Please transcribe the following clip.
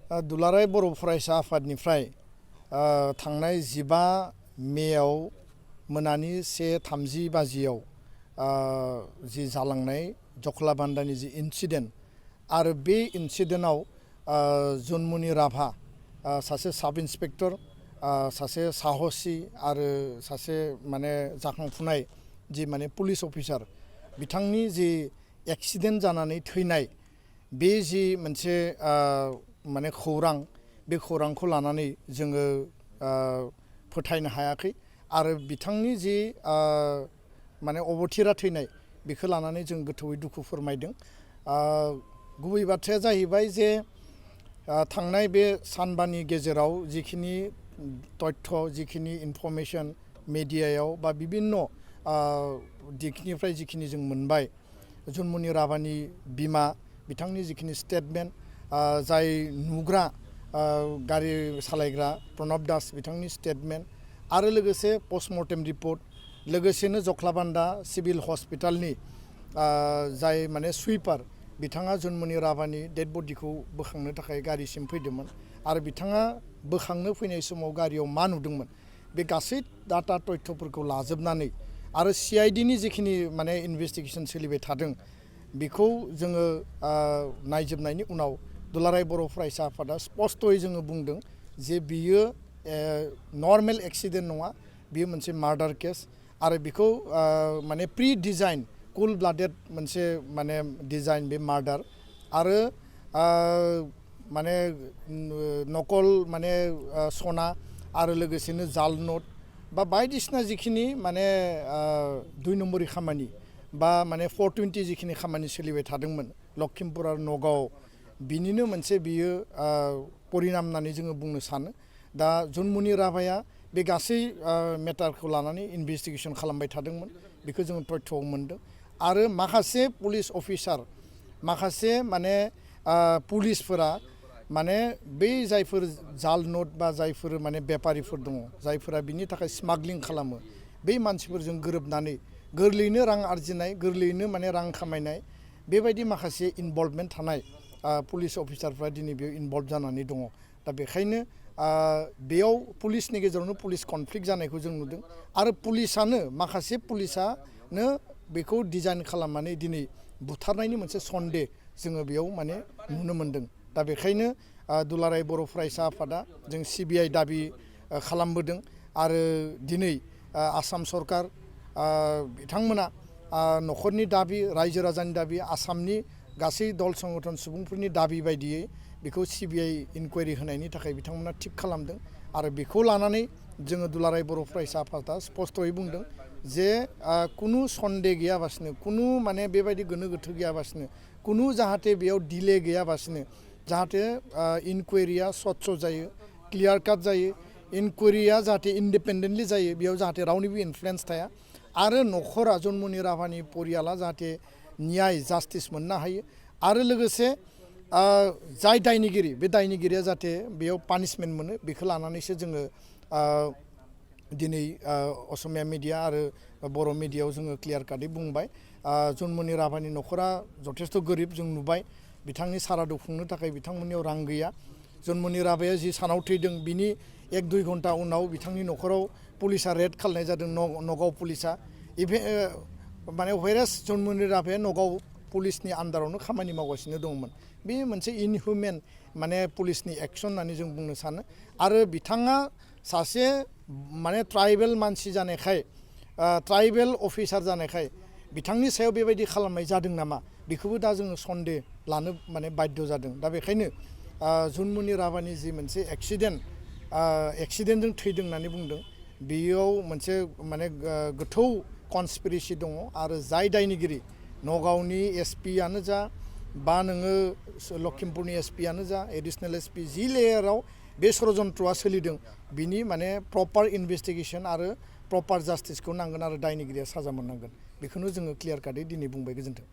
दुलाराय बर' फरायसा आफादनिफ्राय थांनाय 15 मेआव मोनानि 1:30 बाजियाव जि जालांनाय जखलाबान्दानि जि इन्सिडेन्ट आरो बे इन्सिडेन्टआव जुनमुनि राभा सासे साब इन्सपेक्टर सासे साहसि आरो सासे माने जाखांफुनाय जि माने पुलिस अफिसार बिथांनि जि एक्सिडेन्ट जानानै थैनाय बे जि मोनसे माने खौरां बे खौरांखौ लानानै जोङो फोथायनो हायाखै आरो बिथांनि जि माने अबथिरा थैनाय बेखौ लानानै जों गोथौयै दुखु फोरमायदों। गुबै बाथ्राया जाहैबाय जे थांनाय बे सानबानि गेजेराव जिखिनि तथ्य जिखिनि इनफरमेशन मेडियायाव बा बिभिन्न दिगनिफ्राय जिखिनि जों मोनबाय जुनमुनि राभानि बिमा बिथांनि जिखिनि स्टेटमेन्ट जाय नुग्रा गारि सालायग्रा प्रणब दास बिथांनि स्टेटमेन्ट आरो लोगोसे पस्टमर्टेम रिपर्ट लोगोसेनो जखलाबान्दा सिभिल हस्पिटालनि जाय माने सुइपार बिथाङा जुनमुनि राभानि डेड बडिखौ बोखांनो थाखाय गारिसिम फैदोंमोन आरो बिथाङा बोखांनो फैनाय समाव गारियाव मा नुदोंमोन बे गासै डाटा तथ्यफोरखौ लाजोबनानै आरो CIDनि जिखिनि माने इनभेस्टिगेसन सोलिबाय थादों बेखौ जोङो नायजोबनायनि उनाव दुलाराय बर' फरायसा आफादा स्पष्टयै जोङो बुंदों जे बियो नर्मेल एक्सिडेन्ट नङा बियो मोनसे मार्डार केस आरो बेखौ माने प्रि डिजाइन कुल ब्लाडेड मोनसे माने डिजाइन बे मार्डार आरो माने नकल माने सना आरो लोगोसेनो जाल नोट बा बायदिसिना जिखिनि माने 2 नम्बरनि खामानि बा माने 420 जिखिनि खामानि सोलिबाय थादोंमोन लखिमपुर आरो नगाव बिनिनो मोनसे बियो परिनाम होननानै जोङो बुंनो सानो। दा जुनमुनि राभाया बे गासै मेटारखौ लानानै इनभेस्टिगेसन खालामबाय थादोंमोन बेखौ जोङो तथ्यआव मोनदों आरो माखासे पुलिस अफिसार माखासे माने पुलिसफोरा माने बै जायफोर जाल नोट बा जायफोर माने बेपारिफोर दङ जायफोरा बिनि थाखाय स्मागलिं खालामो बै मानसिफोरजों गोरोबनानै गोरलैयैनो रां आरजिनाय गोरलैयैनो माने रां खामायनाय बेबायदि माखासे इनभल्भमेन्ट थानाय पुलिस अफिसारफ्रा दिनै बेयाव इनभल्भ जानानै दङ। दा बेखायनो बेयाव पुलिसनि गेजेरावनो पुलिस कनफ्लिक्ट जानायखौ जों नुदों आरो पुलिसानो माखासे पुलिसानो बेखौ डिजाइन खालामनानै दिनै बुथारनायनि मोनसे सन्देह जोङो बेयाव माने नुनो मोनदों। दा बेखायनो दुलाराय बर' फरायसा आफादा जों CBI दाबि खालामबोदों आरो दिनै आसाम सरकार बिथांमोना न'खरनि दाबि रायजो राजानि दाबि आसामनि गासै दल संगठन सुबुंफोरनि दाबि बायदियै बेखौ CBI इनकुवारि होनायनि थाखाय बिथांमोना थिग खालामदों आरो बेखौ लानानै जोङो दुलाराय बर' फरायसा आफादा स्पष्टयै बुंदों जे कुनु सन्देह गैयाबासिनो कुनु माने बेबायदि गोनो गोथो गैयाबासिनो कुनु जाहाथे बेयाव डिले गैयाबासिनो जाहाथे इनकुवारिया स्वच्छ जायो क्लियार काट जायो इनकुवारिया जाहाथे इन्डिपेन्डेन्टलि जायो बेयाव जाहाथे रावनिबो इनफ्लुयेन्स थाया आरो न'खरा जुनमुनि राभानि परियाला जाहाथे न्याय जास्टिस मोननो हायो आरो लोगोसे जाय दायनिगिरि बे दायनिगिरिया जाहाथे बेयाव पानिशमेन्ट मोनो बेखौ लानानैसो जोङो दिनै असमिया मिडिया आरो बर' मिडियायाव जोङो क्लियार काटै बुंबाय जुनमुनि राभानि न'खरा जथेस्थ' गोरिब जों नुबाय बिथांनि सारादु खुंनो थाखाय बिथांमोननियाव रां गैया जुनमुनि राभाया जि सानाव थैदों बिनि 1-2 घन्टा उनाव बिथांनि न'खराव पुलिसा रेड खालामनाय जादों नगाव पुलिसा माने व्हेरेस जुनमुनि राभाया नगाव पुलिसनि आन्दारावनो खामानि मावगासिनो दंमोन बे मोनसे इनहिउमेन माने पुलिसनि एक्सन होननानै जों बुंनो सानो आरो बिथाङा सासे माने ट्राइबेल मानसि जानायखाय ट्राइबेल अफिसार जानायखाय बिथांनि सायाव बेबायदि खालामनाय जादों नामा बेखौबो दा जोङो सन्देह लानो माने बाध्य जादों। दा बेखायनो जुनमुनि राभानि जि मोनसे एक्सिडेन्टजों थैदों होननानै बुंदों बेयाव मोनसे माने गोथौ कनस्पिरेसि दङ आरो जाय दायनिगिरि नगावनि SP आनो जा बा नोङो लखिमपुरनि SP आनो जा एडिसनेल SP जि लेयाराव बे षड़यन्त्रआ सोलिदों बिनि माने प्रपार इनभेस्टिगेसन आरो प्रपार जास्टिसखौ नांगोन आरो दायनिगिरिया साजा मोननांगोन बेखौनो जोङो क्लियार काटै दिनै बुंबाय। गोजोन्थों।